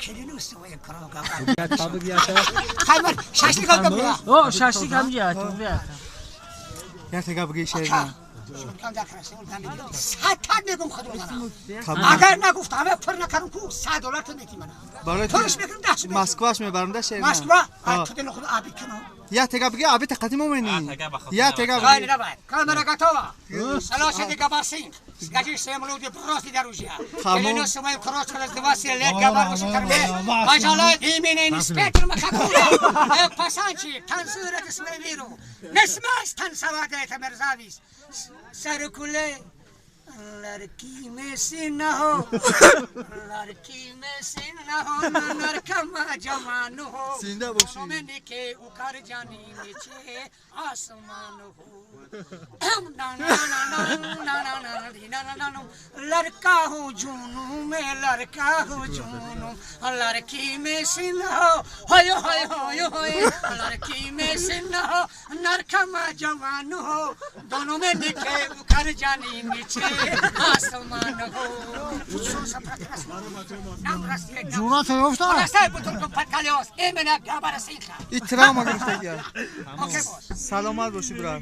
Клянусь своим кругом. Хаймар, шашлик алда буя. О, шашлик ҳам ҷиҳат. Як тега бигӣ, шерна. 100 та мегум худро мана. Агар нагуфт, ҳама пур накардум ку, 100 доллар ту мети мана. Барои Пурш мекунам, 10 сум. Москваш мебарам да, шерна. Москва, ту дили худ обид кунам. Як тега бигӣ, обид қадим омени. Як тега Хайли, бигӣ. Давай. Камера готова. Слушайте, Габарсинг. Скажи всем люди, бросить оружие. Хамон. Клянусь своим крошкой с 20 лет Габару Шукарме. Пожалуй, именно инспектор Махакура. Пацанчик, танцуй это свою миру. Не смей танцевать это, мерзавец. Сарукуле. लड़की में से न हो, लड़की में से न हो, नरकमा जवान हो। Зинда бошӣ. दोनों में निके उखर जानी नीचे आसमान हो। ना ना ना ना ना ना ना ना ना ना ना। लड़का हूँ जुनू में, लड़का हूँ जुनू, लड़की में सिन हो, होय होय होय होय, लड़की में सिन हो, नरकमा जवान हो, दोनों में निके उखर जानी नीचे आसमान हो। Ҷуръат ёфта? Именно Габарасинха. И травма гирифтагия. Окей, босс. Саломат бошӣ, брат.